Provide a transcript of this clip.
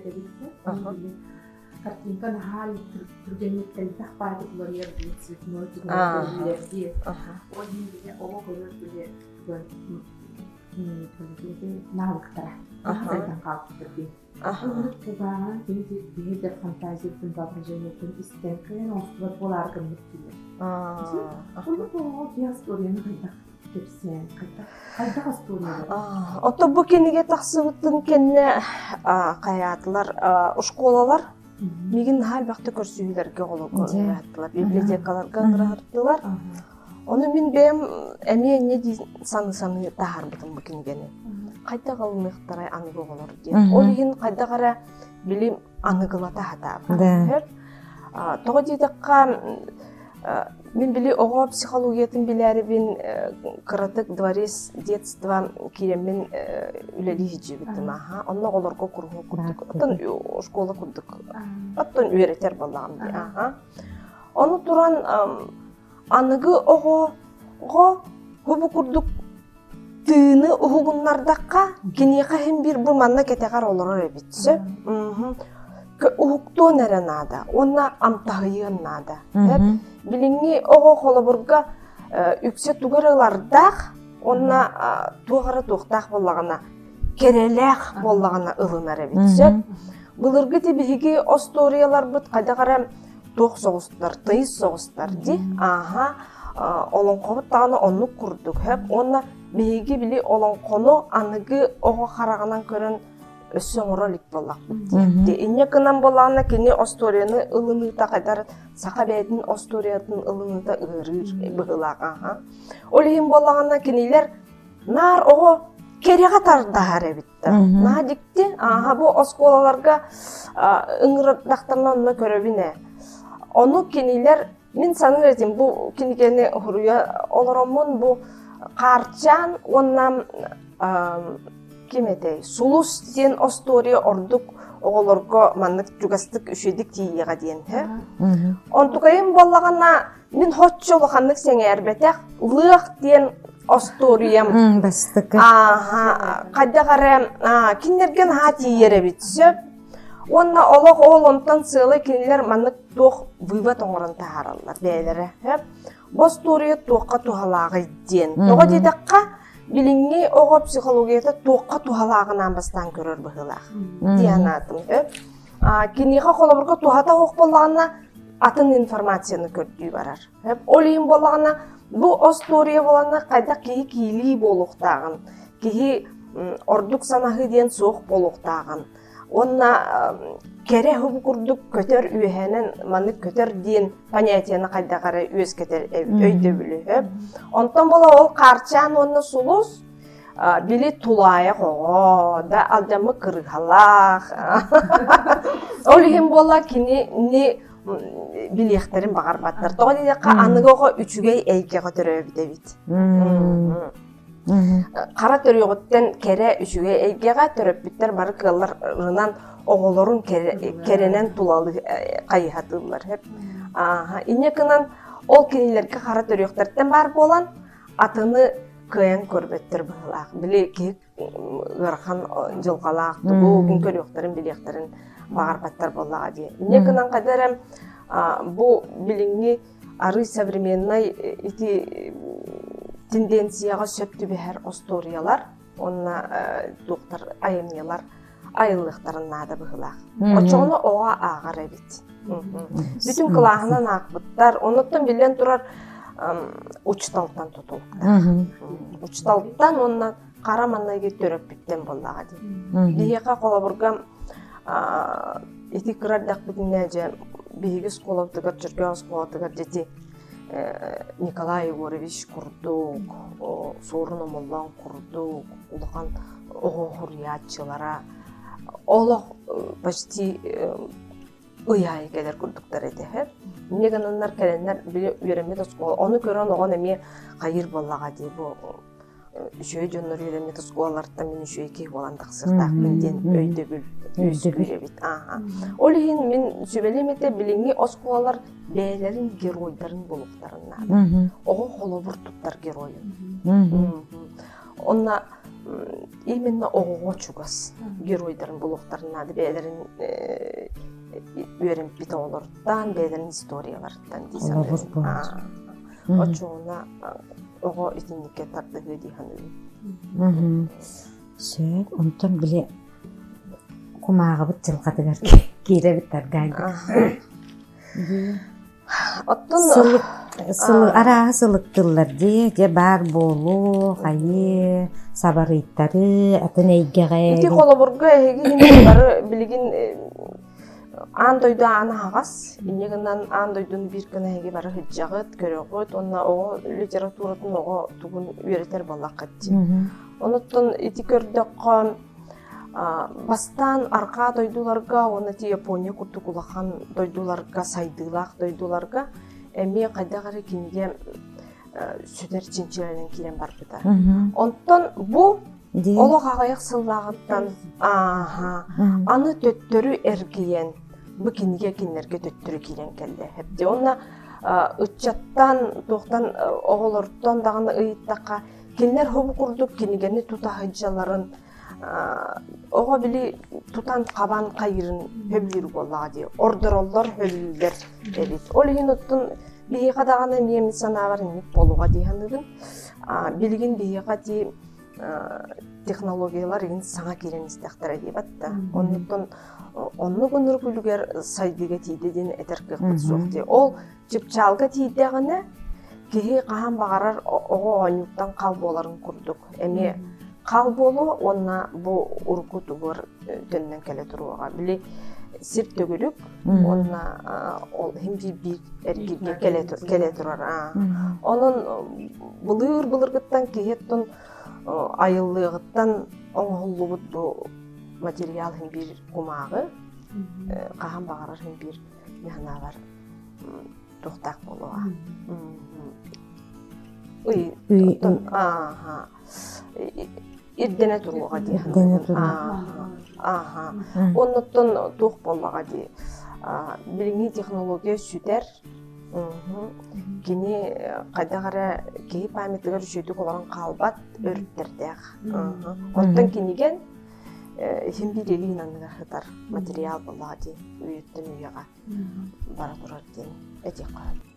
эбиттэр. Картинка наһаа түргэнник элбэх баайдык уларыйар диэн цветной түгэн дии. Ол иһин били оҕо көрөр били навыктара сайдан хаалбыттар дии. Оннук кулгааҕынан кини биһи фантазиятын, воображениетын истэн кыайан оҥостубат буолаары гыммыт дииллэр. Оннук оҕоҕо киһи остуоруйаны хайдах кэпсээн, хайдах хайдах остуоруйалар? Ото бу кинигэ тахсыбытын кэннэ хайаатылар школалар мигин наһаа элбэхтик көрсүһүүлэргэ оҕолорго ыҥыраттылар, библиотекаларга ыҥыраттылар. Ону мин бэйэм эмиэ инньэ дии саныы-саныы таһаарбытым бу кинигэни. Хайдах ылыныахтарай аныгы оҕолор диэн. Ол иһин хайдах эрэ билим аныгылата сатаабыт. Тоҕо диэтэххэ, мин били оҕо психологиятын билээрибин кыратык дворец детства киирэммин үлэлии сылдьыбытым. Аха. Онно оҕолорго куруһуок курдук, оттон школа курдук, оттон үөрэтэр буоллаҕым дии. Аха. Ону туран Аныгы оҕоҕо бу курдук тыыны уһугуннардахха, киниэхэ иһин биир бу манна кэтэҕэр олорор эбит сөп. Уһуктуон эрэ наада уонна амтаһыйыан наада. Билиҥҥи оҕо холобурга үксэ тугу эрэ ылардаах уонна туох эрэ туохтаах буоллаҕына кэрэлээх буоллаҕына ылынар эбит сөп. Былыргы ити биһиги остуоруйаларбыт хайдах эрэ туох соҕустар, тыйыс соҕустар дии. Ааһа, олоҥхобут даҕаны оннук курдук сөп. Уонна биһиги били олоҥхону аныгы оҕо хараҕынан көрөн өссө оҥоро илик буоллахпыт дии. Инньэ гынан буоллаҕына кини остуоруйаны ылыныыта хайдар саха бэйэтин остуоруйатын ылыныыта ыарыыр быһыылаах аха. Ол иһин буоллаҕына кинилэр наар оҕо кэрэҕэ тардаһар эбит Наһаа дьикти. Ааһа бу оскуолаларга ыҥырдахтарына онно көрөбүн ээ. Ону кинилэр мин саныыр этим бу кинигэни суруйа олороммун бу Хаарчаан уонна ким этэй Сулус диэн остуоруйа ордук оҕолорго маннык чугастык үчүгэйдик тиийиэҕэ диэн. Онтукайым буоллаҕына Мин һоччо улаханнык сэҥээрбэтэх Лыах диэн остуоруйам бастакы ааха хайдах эрэ кинилэргэ наһаа тиийэр эбит сөп уонна олох ол онтон сыала кинилэр маннык туох вывод оҥорон таһаараллар бэйэлэрэ сөп бу остуоруйа туохха туһалааҕый диэн тоҕо диэтэххэ билиҥҥи оҕо психологията туохха туһалааҕын аан бастаан көрөр быһыылаах дии санаатым сөп киниэхэ холобурга туһата суох буоллаҕына атын информацияны көрдүү барар. Ол иһин буоллаҕына, бу остуоруйа буоланна хайдах киһи киилии буолуохтааҕын, киһи ордук санаһыы диэн суох буолуохтааҕын, уонна кэрэ хубу курдук көтөр үөһэнэн маннык көтөр диэн понятиены хайдах эрэ үөскэтэр өйдөбүлү. Онтон буола ол хаарчаан уонна сулус били тулаайах оҕо да алдьаммыт кырыһалаах ол иһин буола кинини билиэхтэрин баҕарбаттар тоҕо диэтэххэ аныгы оҕо үчүгэй эйгэҕэ төрөөбүт эбит хара төрүөҕүттэн кэрэ үчүгэй эйгэҕэ төрөппүттэр бары кыалларынан оҕолорун кэрэнэн тулалы хайыһатыыллар инньэ гынан ол кинилэргэ хара төрүөхтэртэн баар буолан атыны кыайан көрбөттөр быһыылаах. Били киһи ыарахан дьылҕалаах тугу күн көрүөхтэрин билиэхтэрин баҕарбаттар буоллаҕа дии. Инньэ гынан хайда эрэ бу билиҥҥи арыы современнай ити тенденцияҕа сөп түбэһэр остуоруйалар уонна туохтар айымньылар айыллыахтарын наада быһыылаах. Оччоҕуна оҕо ааҕар эбит. Бүтүн кылааһынан аахпыттар. Онуттан биллэн турар учуталтан тутулуктаах. Учуталтан уонна хара манныгы төрөппүттэн буоллаҕа дии. Биһиэхэ холобурга ити кыра эрдэхпитинэ дьэ биһиги оскуолабытыгар Чөркөөх оскуолатыгар дьэ Николай Егорович курдук, Суорун Омоллоон курдук улахан оҕо суруйааччылара олох почти ый аайы кэлэр курдуктар этэ. Инньэ гынаннар кэлэннэр били үөрэммит оскуола ону көрөн оҕон эмиэ хайыыр буоллаҕа дии бу үчүгэй дьоннор үөрэммит оскуолалартан мин үчүгэй киһи буолан тахсыахтаахпын диэн өйдөбүл үөскүүр эбит. Ааха. Ол иһин мин сүбэлиэм этэ билиҥҥи оскуолалар бэйэлэрин геройдарын булуохтарын наада. Оҕо холобур туттар геройун. Онно. Именно оҕоҕо чугас геройдарын булуохтарын наада бэйэлэрин үөрэмпит оҕолоруттан, бэйэлэрин историяларыттан дии саныыбын. Оччоҕуна оҕо итинниккэ тардыһыа дии саныыбын. Сөп, онтон били кумааҕыбыт дьылҕатыгар киирэбит таргаайбыт. Оттон Сылык, сылы, арааһы сылыктыллар дии, дьэ баар буолуо, хайыы, сабарыйтары, атын эйгэҕэ. Ити холобурга эһиги бары билигин аан дойду аан аһаҕас, инньэ гынан аан дойдуну биир гына эһиги бары сылдьаҕыт, көрөҕүт уонна оҕо литературатын оҕо тугун үөрэтэр буоллаххыт дии. Онуттан ити көрдөххө Бастаан арҕаа дойдуларга уонна ити Япония курдук улахан дойдуларга, сайдыылаах дойдуларга эмиэ хайдах эрэ кинигэ сүтэр чинчилэнэн киирэн барбыта. Онтон бу олох аҕыйах сыллааҕыттан ааһа аны төттөрү эргийэн бу кинигэ кинилэргэ төттөрү киирэн кэллэ. Хэпти уонна ыччаттан туохтан оҕолортон даҕаны ыйыттахха кинилэр хобу курдук кинигэни тута сылдьалларын оҕо били тутан-хабан хайыырын сөбүлүүр буоллаҕа дии ордороллор сөбүлүүллэр эбит ол иһин оттон биһиэхэ даҕаны эмиэ мин санаабар инник буолуоҕа дии саныыбын билигин биһиэхэ дии технологиялар игин саҥа киирэн истэхтэрэ дии батта оннуттан оннук оннук үлүгэр сайдыыга тиийдэ диэн этэр кыахпыт суох дии ол Чыпчаалга тиийдэҕинэ, киһи хаһан баҕарар оҕо оонньууттан хал буоларын курдук эмиэ хал буолуо уонна бу урукку тугур төннөн кэлэ туруоҕа. Били сир төгүрүк уонна ол иһин биир биир эргииргэ кэлэ, кэлэ турар. Онон былыр былыргыттан киһи оттон айыллыаҕыттан оҥоһуллубут бу материал иһин биир кумааҕы хаһан баҕарар иһин биир мин туохтаах буолуоҕа ый ааха ирдэнэ туруоҕа дии ааха оннуттан туох буоллаҕа дии билиҥҥи технология сүтэр кини хайдах эрэ киһи памятыгар үчүгэйдик олорон хаалбат өрүттэрдээх оттон кинигэн иһин биир илиин анныгар сытар материал буоллаҕа дии үйэттэн үйэҕэ бара турар диэн этиэххэ сөп.